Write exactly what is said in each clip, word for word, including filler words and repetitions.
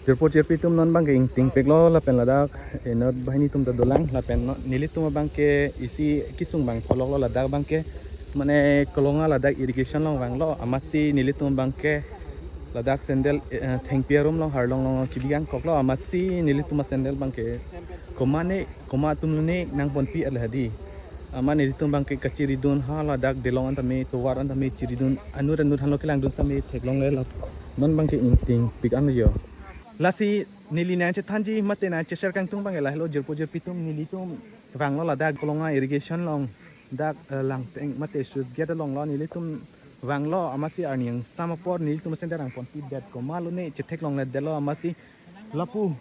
Jirpo jirpi atum, non abangke ingtingpiklo lapen ladak inut banghini atum ta dolang lapen non nelitum abangke isi kesung abang pholoklo, ladak abangke mane Kolonga ladak irrigation along vanglo, amatsi nelitum abangke ladak sandal, eh, thengpi arum along harlong along chibi kangkoklo, amatsi nelitum asandal abangke komatne, komat atum lone nangponpi at lahadi. Amat nelitum abangke kachiridun, ha ladak delong an tame, tovar an tame chiridun, anut anut hanlo kelangdun tame theklongle lap. Non abangke ingtingpik anlo jo. Lasi neli nangchethanji mate nangcheshare kangtung abangke lahelo jirpo jirpi atum, nelitum vanglo ladak Kolonga irrigation along, dak, eh, Langteng mate sluice gate alonglo nelitum vanglo, amatsi arni angsam apor nelitum asandal nangponpidet, komat lone chetheklongledetlo, amatsi lapu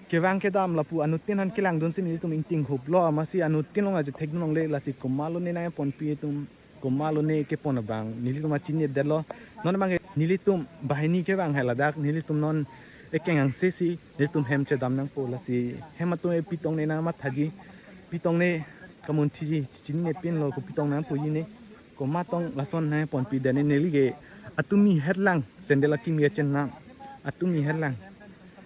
kevang kedam lapu anuttin aphan kelangdunsi nelitum ingtinghuplo, amatsi anuttin along ajut thekdunlongle, lasi komat lone nangponpi atum, komat lone kepon abang nelitum achinidetlo. Non abangke nelitum banghini kevang hai ladak, nelitum non ekeng angse si nelitum hem chedam nangpo, lasi hem atum e pitong ne nangmathaji, pitong ne kamunthiji, chinine pinlo, kopi tong nangpuji ne, komat tong lason nangponpidet ne, neli ke atumi hetlang, sandal akimi achen nang, atumi hetlang.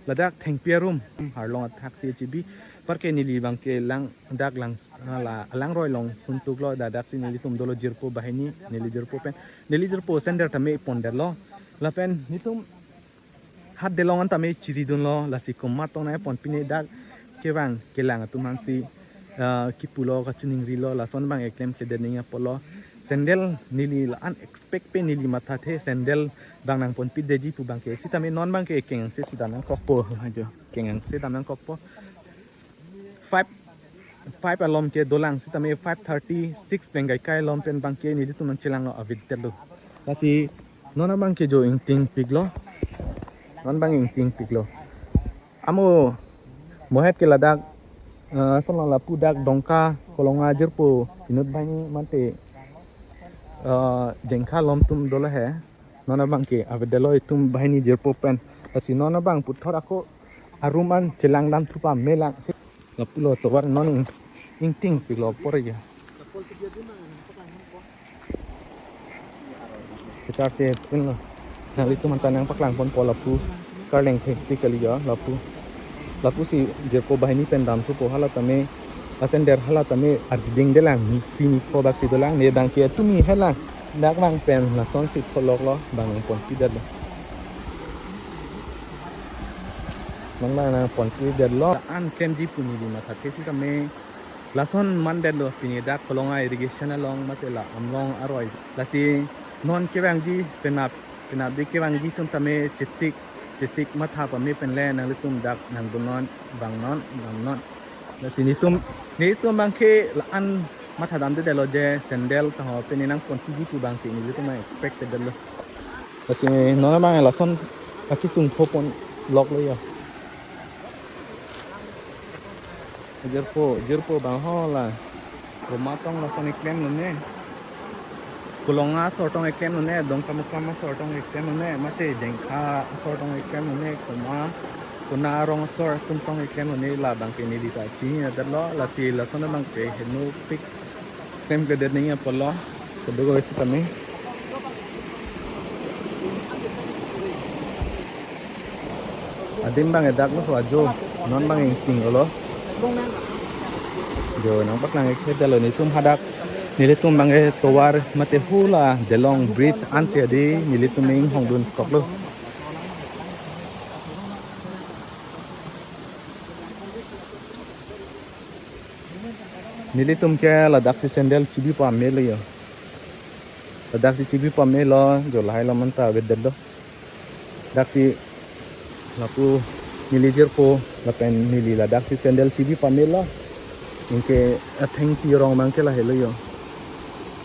Ladak thengpi arum harlong athak si chibi, parke neli abangke lang, dak lang, ala, alangroi along suntuklo, dadak si nelitum dolo jirpo banghini, neli jirpo pen, neli jirpo sandal tame pondetlo, lapen nelitum hat delong an tame chiridunlo, lasi komat tong nangponpine, dak kevang kelang atum aphansi, ah, kipulo, kachiningrilo, lason abang eklemkledet ning apotlo. Sandal neli la-an expect pen neli mathathe, sandal abang nangponpidetji pu abangke, sitame non abangke ekeng angse si dam nangkokpo, ajo, ekeng angse dam nangkokpo. Five, five alom ke dolang sitame five thirty, six pen kaikai alom pen abangke nelitum nangchelanglo, avedetlo. Lasi non abangke jo ingtingpiklo. Non abang ingtingpiklo. Amo mohet ke ladak, eh, sonlo lapu dak Dongka Kolonga jirpo inut banghini mate, eh, Jengkha alom atum dolo he. Non abangke avedetlo itum banghini jirpo pen. Lasi non abang puthot ako arum an chelangdam thu pamelang. Lapulo tovar, non ing, ingtingpiklo apor ya. Kecharche pinlo. Nanglitum aphan ta nangpaklangponpo lapu. Karleng thektik kali ya lapu. Lapusi jirpo banghini pen damsopo, hala tame asandal hala tame arding delang, ni pini ko bak si dolang, ne abangke atumi helang. Dak vang pen lasonsi pholoklo, abang nangponpidetlo. Abang nangponpidetlo. An klemji pu neli mathathe sitame lason mandetlo, pini dak Kolonga irrigation along mate la Amlong aroi. Lasi non kevangji penap, penapdik kevangji ason tame chesik, chesik matha pame penle nanglitum dak nangdunnon, vangnon, damnon. Lasi nelitum, nelitum abangke la-an mathadamdedetlo je sandal taho pine nangponpiji pu abangke nelitum expectedetlo. Lasi non abang lason akesung phoponloklo ya. Jirpo, jirpo abang ho la. Komat tong lason eklemlone. Kolonga asor tong eklemlone, Dongkamukam asor tong eklemlone, mate Jengkha asor tong eklemlone, komat, kona arong asor atum tong eklemlone, la abangke neli ta chinidetlo, lasi lason abangke henopik klemkledet ning apotlo, kedo ko sitame. Adim abang edak lo ajo, non abang ingtinglo. Jo nangpaklang ekhedetlo nelitum hadak, nelitum abangke tovar mate hula delong bridge ansi adi nelitum inghongdunkoklo. Nelitum ke ladaksi sandal chibi pamelo yo. Ladaksi chibi pamelo, jo lahai lo manta avedetlo. Daksi lapu neli jirpo lapen neli ladaksi sandal chibi pamelo. Anke athengpi arong abangke lahelo yo.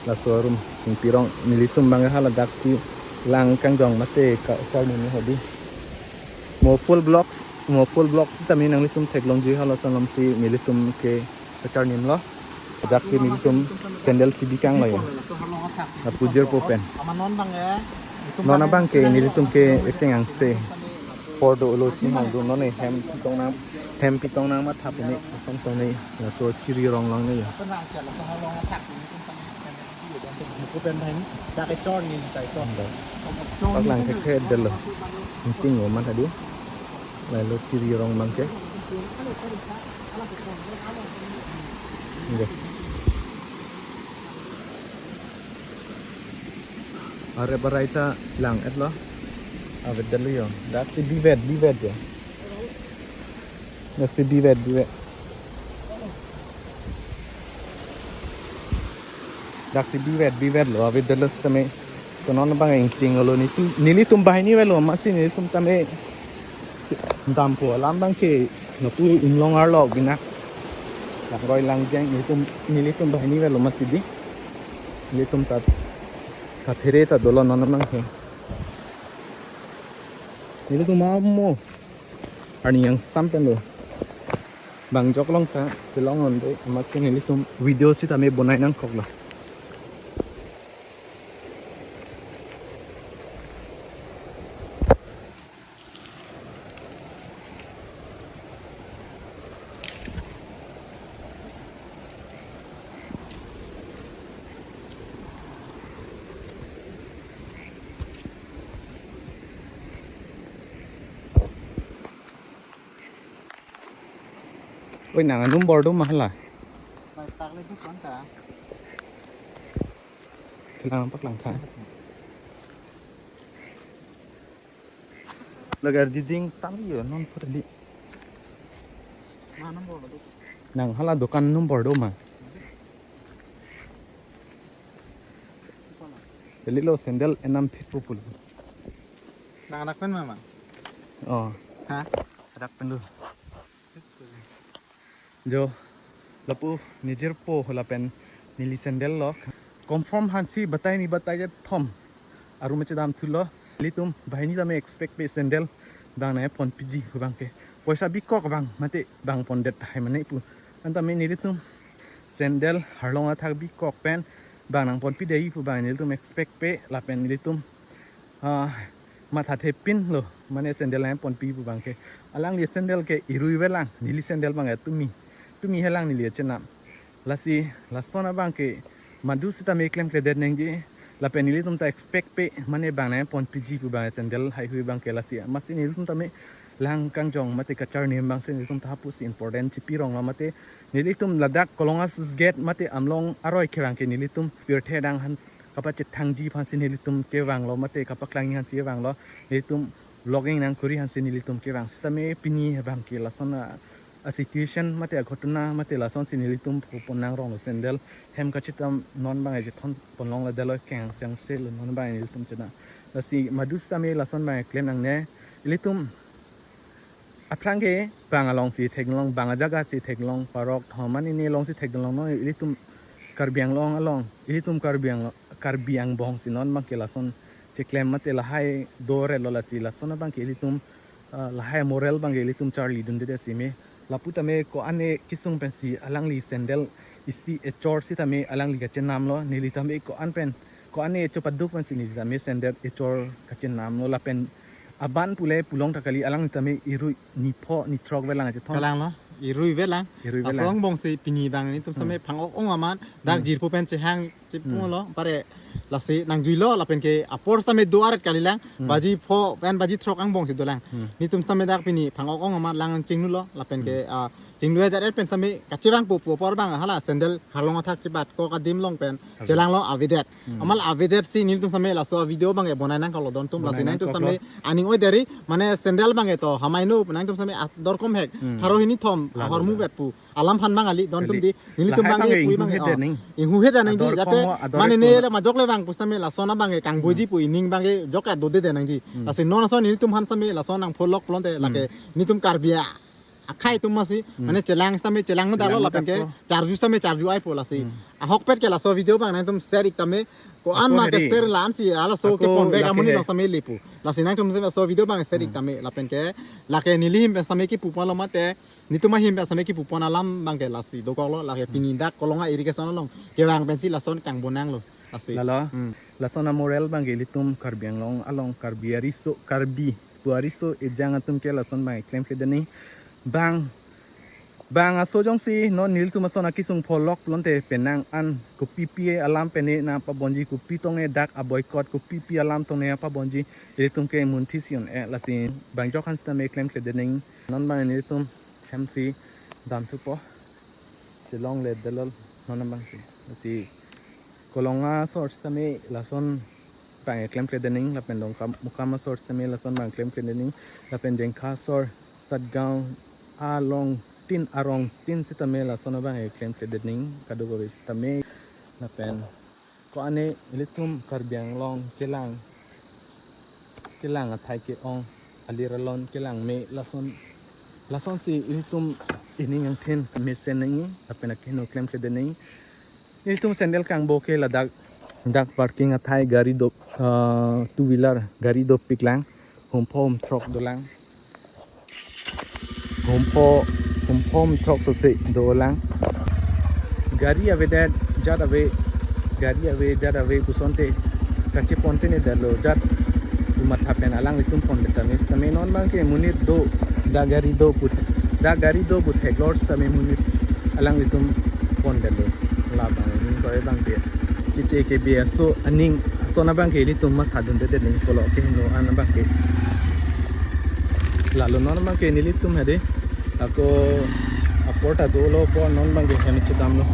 Laso arum thengpi arong nelitum abangke hala daksi lang kangjong mate ka, karni ni hodi. Mo full vlogs, mo full vlogs sitame nanglitum theklongji, halason alamsi nelitum ke kacharnimlo. Daksi nelitum sandal chibi kanglo yo. Lapu jirpo pen. Non abangke nelitum ke ekeng angse. Pordo ulo chinghongdun non ne hem pitong nang, hem pitong nangmatha puni ason tong ne laso chiri rong long ne yo. Paklang thekthe detlo. Ingtinglo matha di. Lalu kiri rong abangke. Oke. Are barai ta lang-etlo. Avedetlo jo. Daksi bivet, bivet jo. Daksi bivet, bivet. Daksi bivet, bivetlo, avedetlo sitame. Konon abang ingtinglo nelitum, nelitum banghini avelo, amatsi nelitum tame dampo alam abangke, lapu inglong arlo binak. Langroi langjeng, nelitum, nelitum banghini avelo amatsi di. Nelitum ta, ta phere ta dolo non abangke. Nelitum amo. Arni angsam pen do. Bang jok along ta, kelong on do, amatsi nelitum video sitame bonai nangkoklo. Oi, nang anumber do ma hala? Bai tak le duk kon ta. Kelang paklang tha. Lagar diding tam yo non pura di. Ma number do. Nang hala dukan number do ma? Delilo sandal enam phit pupul. Nang anak pen mama? Oh. Ha? Anak pen do. Jo, lapu nejirpo lapen neli sandal lo. Confirm hansi batai ni batai thom arum chedam thulo. Nelitum banghini tame expect pe sandal bang nangponpiji pu abangke. Poisa bikok abang mate bang pondet hai mane pu. Antame nelitum sandal arlong athak bikok pen bang nangponpiji pu abang nelitum expect pe lapen nelitum ah, mathathepinlo, mane sandal nangponpi pu abangke. Alangli sandal ke irui avelang, neli sandal abang tumi. Tumi avelang neli chenam. Lasi, lason abangke, madu sitame klemkledet nangji, lapen nelitum ta expect pe, mane bang nangponpiji pu abang sandal haihui abangke lasi. Amatsi nelitum tame lang kangjong mate kacharni abangsi nelitum ta hapusi important chipi ronglo mate. Nelitum ladak Kolonga sluice gate mate Amlong aroi kevang ke nelitum pirthe adang aphan kapachethangji aphansi nelitum kevanglo mate kapaklangji aphansi kevanglo, nelitum vlogging nangkuri aphansi nelitum kevang sitame pini abangke lason a, a situation mate aghotona mate lasonsi nelitum pupon nangronglo sandal hem kachitam non abang ejethon ponlong ladetlo keng seng se lo non abang nelitum chena. Lasi madu sitame lason abang klem nangne nelitum aphrang ke bang alongsi theklong, bang ajaga si theklong, parok thom mane ne alongsi theklong non ilitum Karbi Anglong along, ilitum Karbi Anglong, Karbi angbong si non abangke lason cheklem mate lahai doretlo lasi lason abangke ilitum, ah, lahai moral abangke ilitum charlidunde si me. Lapu tame ko-an kesung pensi alangli sandal isi echor sitame alangli kachenamlo, neli tame ko-an pen, ko-an echo paduk pensi neli tame sandal echor kachenamlo lapen aban pule pulong ta kali alang tame irui nipho nithrok avelang chethon. Avelang lo, irui avelang. Irui avelang. Laso angbong si pini abang nelitum tame phang-ok-ong amat, dak jirpo pen chehang chepung lo, pare lasi nangjuilo lapen ke apor sitame do aret kalilang, baji pho pen baji throk angbong si dolang. Nelitum sitame dak pini phang-ok-ong amat lang chingnulo lapen ke, ah, chingnu ajar et pen sitame kachevangpo pu apor abang hala sandal arlong athak chebat kok adim along pen chelanglo avedet. Amat avedet si nelitum sitame laso video abangke bonai nangkoklo don atum lasi nangtum sitame aning oi deri mane sandal abangke to hamai no nangtum sitame ador komhek pharo hini thom ahormu vet pu alam aphan abang kali don atum di nelitum abangke pui abangke inghuhe det nangji jate mane ne le majok le vang pu sitame lason abangke kangboiji pu ining abangke jok adode det nangji. Lasi non ason nelitum aphan sitame lason nangpholok pulote lake nelitum Karbi a akhai atum masi mane chelang sitame chelang no dalo lapen ke charju sitame charju aipo lasi. Ahokpet ke laso video abang nangtum share ik tame ko-an ma ke share la-an si halaso ke ponbe amonit along sitame lepo. Lasi nangtum sitame laso video abang share ik tame lapen ke lake neli ahin pen sitame kipupon lo mate nelitum ahin pen sitame kipupon alam abangke lasi dokoklo lake pini dak Kolonga irrigation along kevang pensi lason kangbonanglo lasi. Lalo. Lason amoral abangke ilitum Karbi Anglong along Karbi ariso Karbi pu ariso ejang atum ke lason abang klemkledet nangji bang Bang aso jongsi non nelitum ason akisung pholok lonte penang an kopipi alam pen ne nangpabonji, kopi tong ne dak a-boycott, kopipi alam tong ne nangpabonji, ilitum ke munthi si un-e, lasi bang jok han sitame klemkledet nangji. Non bang nelitum hem si damthupo. Chelongledetlo non bang si. Lasi Kolonga asor sitame lason bang klemkledet nangji, lapen Dongkamukam asor sitame lason bang klemkledet nangji, lapen Jengkha asor, Satgaon along tin arong tin sitame lason abang klemkledet nangji kadokave sitame. Lapen ko-an ne ilitum Karbi Anglong kelang, kelang athai ke-ong, alir alon kelang me lason, lasonsi ilitum ining angthin mesen nangji, lapen akeheno klemkledet nangji. Ilitum sandal kangbo ke ladak, dak parking athai gari do, ah, two wheeler gari dopiklang, humpho humthrok dolang. Humpho, humpho humthrok sose dolang. Gari avedet, jat ave, gari ave, jat ave, kusonte kacheponte ne detlo, jat pu matha pen alanglitum pondet tame, tame non bang ke monit do, dak gari do pu, dak gari do pu theklor sitame monit alanglitum pondetlo. Labang ning ko bang ke keche kebe aso aning, ason abang ke ilitum mathadundedet nangji, pulo keheno an abang ke. Lalo non abang ke nelitum hade ako apor ta dolo po, non bang ke hem chedamlo.